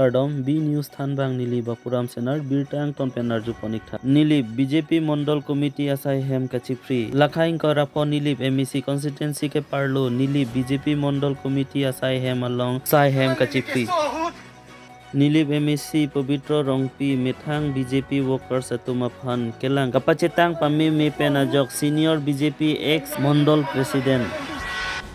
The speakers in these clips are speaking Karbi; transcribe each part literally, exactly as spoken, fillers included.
Kardom, B News thanbang neli Bapuram Senar, birta angton pen arjupon-ik tha. Nilip B J P Mondol Committee asai hem kachiphri. Lakha ingkoi ra pho Nilip M A C constituency ke-arlo Nilip B J P Mondol Committee asai hem along sai hem kachiphri. Nilip M A C Pobitro Rongpi methang B J P workers atum aphan kelang kapachetang pameme pen ajok senior B J P ex Mondol President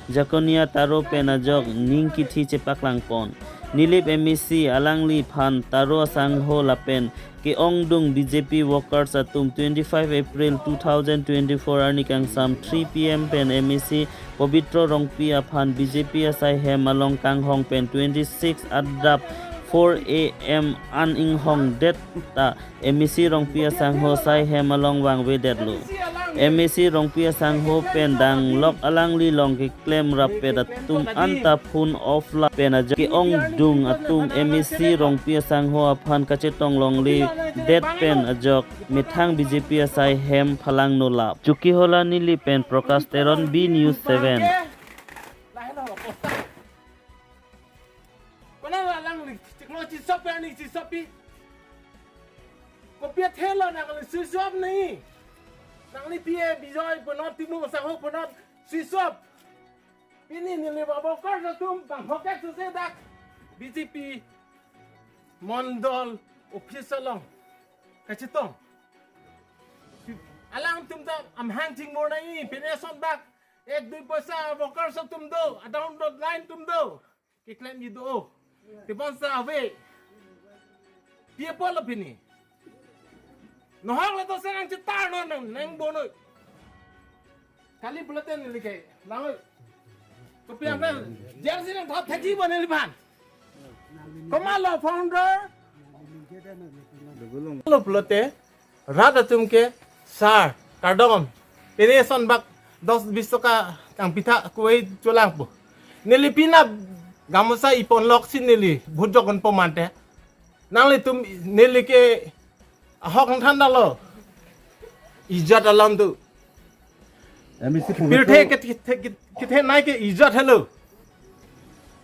Jaconia Taro pen ajok ning kithi chepaklangpon. Nilip M A C alangliphan Taro asangho lapen ke-ongdung B J P workers atum twenty-five April two thousand twenty-four arni kangsam three P M pen M A C Pobitro Rongpi aphan B J P asai hem along kanghong pen twenty-six adap four A M an inghongdet ta M A C Rongpi asangho sai hem along vangvedetlo. M A C Rongpi asangho pen danglok alangli long keklem rappet atum anta phone off lapen ajok ke-ongdung atum M A C Rongpi asangho aphan kachetong longledet pen ajok methang B J P asai hem phalangno lap. Chokihola Nilip pen Prakash Teron, B News seven. Kona la alangli chiklo chisop ya ni chisopi. Kopi athelo nangli chisop ni. Nangli P A Bijoy ponot, Timung asangho ponot chisop. Pini neli ba workers atum bang hokek suse dak B J P Mondol office along kachetong. Alangtum ta amahang chingmur nangji, pini asonbak ek dui poisa workers atum do, adang dot line atum do. Keklemji do. Tebonta ave. Pi apotlo pini. Nohok le to senang chetar non nang, nang bonoi. Kali pulote neli ke, langoi. Kopi angka, jersey nangthap thekji bo neliphan. Komatlo founder? Lo pulote, rat atum ke, sir, kardom. Pini asonbak dos bis toka kangpitha kove cholangpo. Neli pini gamosa iponlok si neli vote jokponpo mate. Nanglitum neli ke ahok nangthandaklo. Ijat alam tu. M A C pirthe Pobitro kethe, kethe, kethenei ke ijat helo.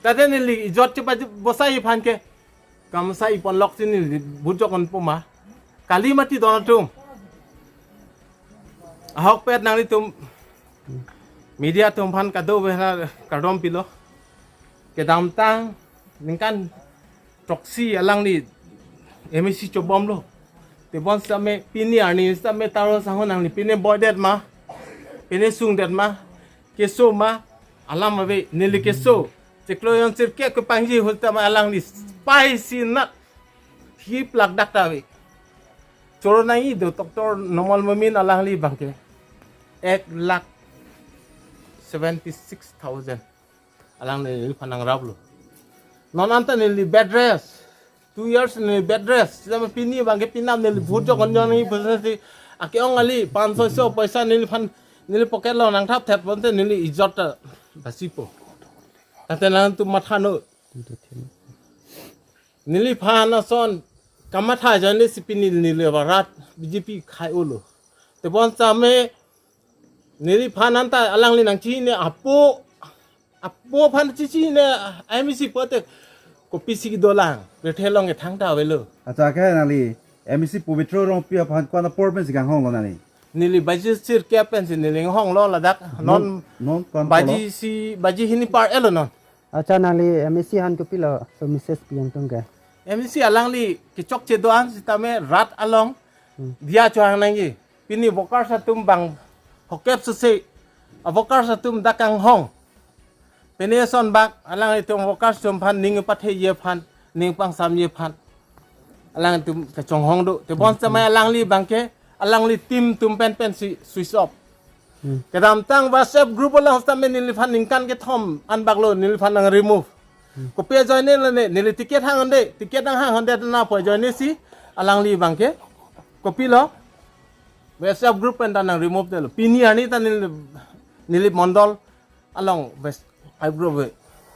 Tate neli ijat chepa bosai aphan ke. Gamosa iponlok si neli vote jokponpo ma. Kali mati don atum. Ahokpet nanglitum media atum aphan kadokave aphan kardom pilo. Kedamtang ningkan throksi alangli M A C chobomlo. Tebonta me pini arni seta me Taro asangho nangli pini boydet ma. Pini sungdet ma. Keso ma. Alam ave neli keso. Chiklo jon sirkep kepangji ahut ta ma alangli spicy nut. Hip lak dak ta ave. Choro nangji do Doctor Numal Momin alangli abangke. Ek lakh seventy six thousand. Alangliphan nangraplo. Non anta neli bed rest. Two years neli bed rest. Sita pini abangke pinam neli vote jokponji pusi ake-ong kali panch soi so poisa neliphan neli pocket along nangthap thap ponte neli ijat ta basipo. Ante nangtum matha non. Neliphan ason kamatha ajoine si pini neli ba rat B J P khai-olo. Tebonta me neliphan anta alangli nangchini apo, apo aphan chichini M A C pote kopisi dolang. Pirthe along kethang ta avelo. Accha ke nangli M A C Pobitro Rongpi aphan ko-an apor pensi kanghonglo nangli? Neli baji sirkep pensi neli kanghonglo ladak. Non, non, non ko-an apor lo? Baji isi, baji hini par-etlo non. Accha nangli M A C aphan kopilo, so message pi nangtum ke? M A C alangli kechokche do-an sitame rat along Hmm. Diya chohang nangji. Pini workers atum bang hokep suse. A workers atum dak kanghong. Pini asonbak alanglitum workers atum aphan ning patheji aphan, ning pangsamji aphan. Alangtum kachonghong do. Tebonta me alangli abangke, alangli team atum pen pensi switch off. Hmm. Kedamtang WhatsApp group along sitame neliphan ningkan kethom anbaklo neliphan nang-remove. Hmm. Kopi ajoine lone, neli ticket hanghonde, ticket nanghonde na pu ajoine si alangli abangke. Kopilo? WhatsApp group pen ta nang-remove detlo. Pini arni ta neli, neli Mondol along WhatsApp group ave.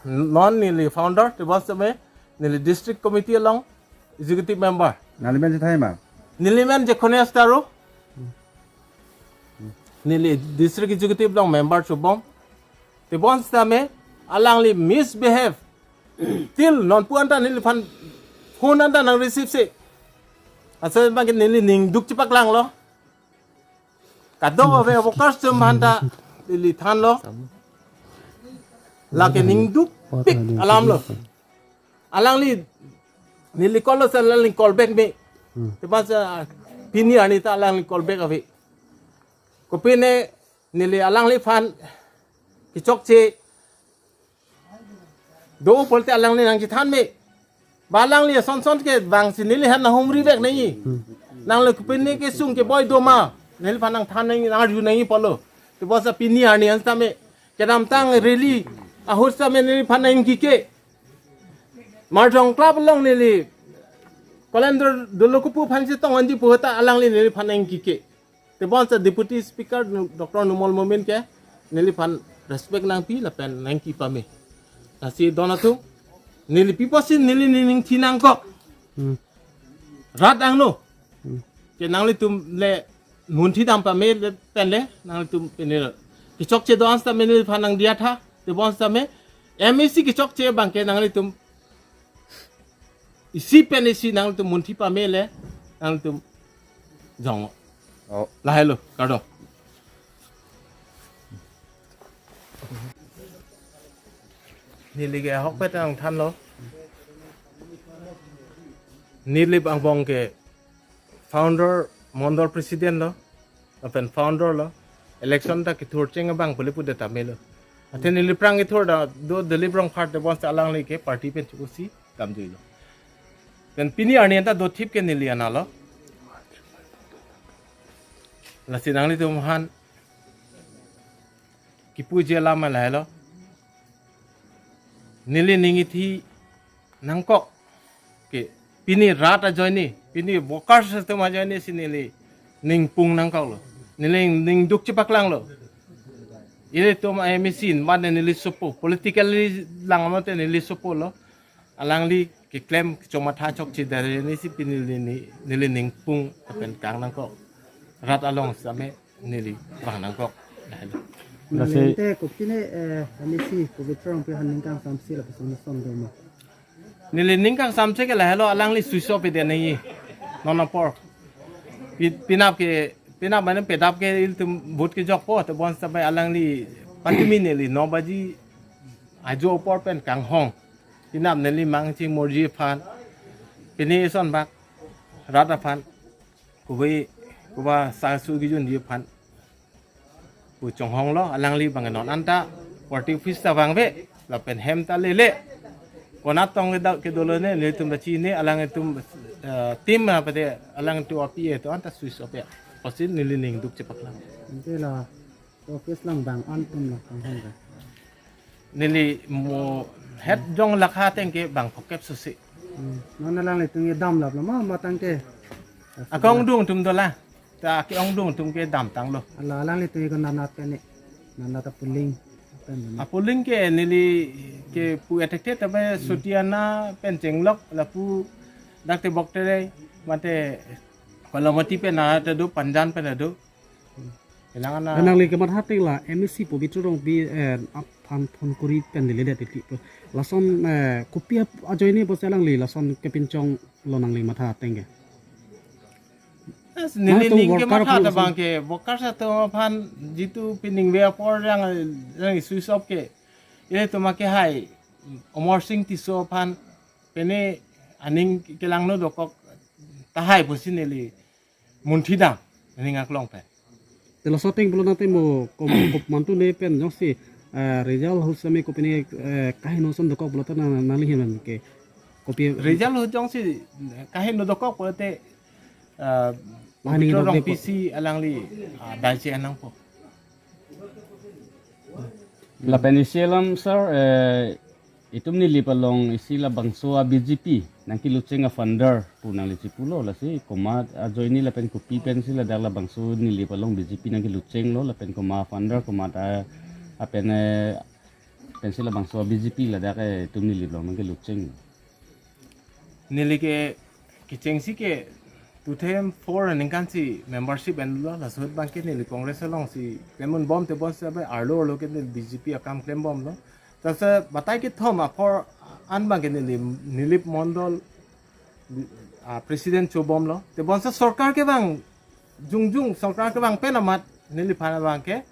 Non neli founder, tebonta me, neli district committee along executive member. Nangli men chethan ma? Neli men Jekhonia Taro. Neli district executive along member chobom. Tebonta me, alangli misbehave. Till non pu anta neliphan phone anta nang receive si. Laso abangke neli ning duk chepaklanglo. Kadokave workers atum aphanta neli thanlo. Lake ning dukpik alamlo. Alangli neli call lo si alangli call back me. Hmm. Tebonta pini arni ta alangli call back ave. Kopine neli alangliphan kechokche do pulote alangli nangchethan me. Ba alangli asonson ke bang si neliphan nanghumri back nangji. Hmm. Nangli kopine kesung keboi do ma, neliphan nangthan nangji, nangarju nangji pulo. Tebonta pini arni an setame kedamtang rally ahut setame neliphan nangkike. Marjong Club along neli Kolendro Dolokupu aphan si tong-an di pu ta alangli neliphan nangkike. Tebonta Deputy Speaker Nu-, Doctor Numal Momin ke neliphan respect nangpi lapen nangkipame. Lasi don atum, neli pi apotsi neli ning, ning thi nangkok. Hmm. Rat angno. Hmm. Ke nanglitum le munthi dam pame le pen le nanglitum pene. Kechokche do-an setame neliphan nangdiya tha. Tebonta setame M A C kechokche abangke nanglitum isi pen isi nangtum munthi pame le nangtum jong. Oh. Lahelo, kardom. Neli ke ahokpet nangthanlo. Neli angbong ke founder, mondol president lo, lapen founder lo, election ta kethur cheng abang pule pudet ta melo. Athe neli aphrang kethur ta do Dilip Rongphar, tebonta alangli ke party pen chukusi damjuilo. Pen pini arni anta dothip ke neli analo. Lasi nanglitum aphan kipuji alam lahelo. Neli ning ithi nangkok ke pini rat ajoine, pini workers atum ajoine si neli ning pung nangkoklo. Neli ning duk chepaklanglo. Ilitum M A C mane neli sopo, politically lang mate neli sopolo. Alangli keklem kechomatha chokche dare ni si pini neli, neli ning pung lapen kang nangkok. Rat along setame neli vang nangkok. Lahelo. Lasi nangli te kopine, eh, M A C Pabitra Rongpi aphan ning kangsamse lapuson son do ma? Neli ning kangsamse ke lahelo, alangli switch off ide nangji. Non apor. Pi-, pinap ke, pinap mane pedap ke ilitum vote kejokpo, tebonta setame alangli patumi neli no baji ajo apor pen kanghong. Pinap neli mangchi morji aphan. Pini ison bak rat aphan. Kubi, kuba sasu gijun ji aphan pu chonghonglo, alangli abang non anta party office ta vangve, lapen hem ta lele. Konat tong kedo, kedolo ne, nelitum ta chini, alangtum, eh, team apa de, alangtum api e to anta switch off ya. Apotsi neli ning duk chepaklang. Ante la office lang bang an atum la kanghong ga. Neli mo het jong lakha ateng ke bang phokep susi. Hmm. Non alanglitum ke damlaplo ma, matang ke? Akong dung atum dola. Ta ke-ong dung atum ke damtanglo. Ala alanglitum ke nanat ke ne. Nanat apuling. Pen mana? Apuling ke neli ke pu etek te tabe Sutiana pen Chenglok lapu dak Tebok Terei mate Kolamati pen nanat do, Panjan pen do. Kelang ana. Nangli kematha ateng la M A C Pabitra Rongpi, eh, aphan phone kori pen lele det titi po. Lason, eh, kopi ap-, ajoine bose alangli lason kepinchonglo nangli matha ateng ke? Yes, neli nangtum ning worker kematha aphan ta lason bang ke, workers atum aphan jitu pining ve apor yang, yang switch off ke. Ilitum ke hai Amarsing Tisso aphan pene aning kelangno dokok tahai pusi neli munthi dam ning aklong pen. Te laso ateng pulo nangte mo kom-, kop mantu ne pen jongsi, eh, result ahut setame kopine, eh, kaheno ason dokok pulote na, nangli hem ke kopi result ahut jongsi kaheno dokok pulote, eh, Lahaning Pabitra rok Rongpi depo. Si alangli, ah, dai si anang po. Lapen isi alam sir, eh, itum Nilip along isi labangso a B J P nangkelucheng a founder pu nangli chipulo, lasi komat ajoine lapen kopi pensi ladak labangso Nilip along B J P nangkeluchenglo lapen komat a founder, komat a, apen, eh, pensi labangso a B J P ladak, eh, itum Nilip along nangkelucheng. Neli ke kechengsi ke two thousand four aningkan si membership enlo, laso ahut abangke neli Congress alongsi klem un bom, tebonta abe arlo arlo ke neli B J P akam klem bomlo. Tasa batai kethom apor an abangke neli Nilip Mondol ah, president chobomlo. Tebonsi sorkar kevang jongjong, sorkar kevang pen amat neliphan abangke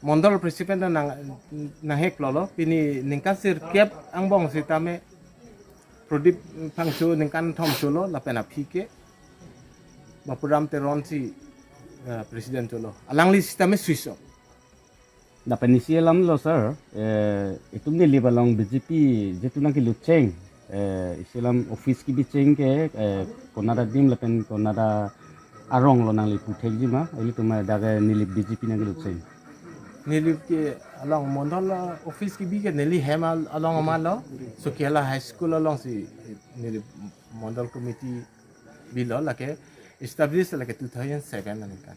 mondol president nang nangheklolo. Pini ningkan sirkep angbong sitame Prodip Phangcho ningkan thomcholo, lapen aphi ke Bapuram Teron si, eh, president cholo. Alangli sitame switch off. Lapen isi alamlo sir, eh, itum Nilip along B J P jitu nangkelut cheng, eh, isi alam office kebi cheng ke, eh, konat adim lapen konat arong lo nangli puthekji ma, ilitum dak, eh, Nilip B J P nangkelut cheng. Nilip ke along mondol office kebi ke neli hem al-, along amatlo, Sokihola High School alongsi Nilip mondol committee bilo, lake establish lake two thousand seven aningkan.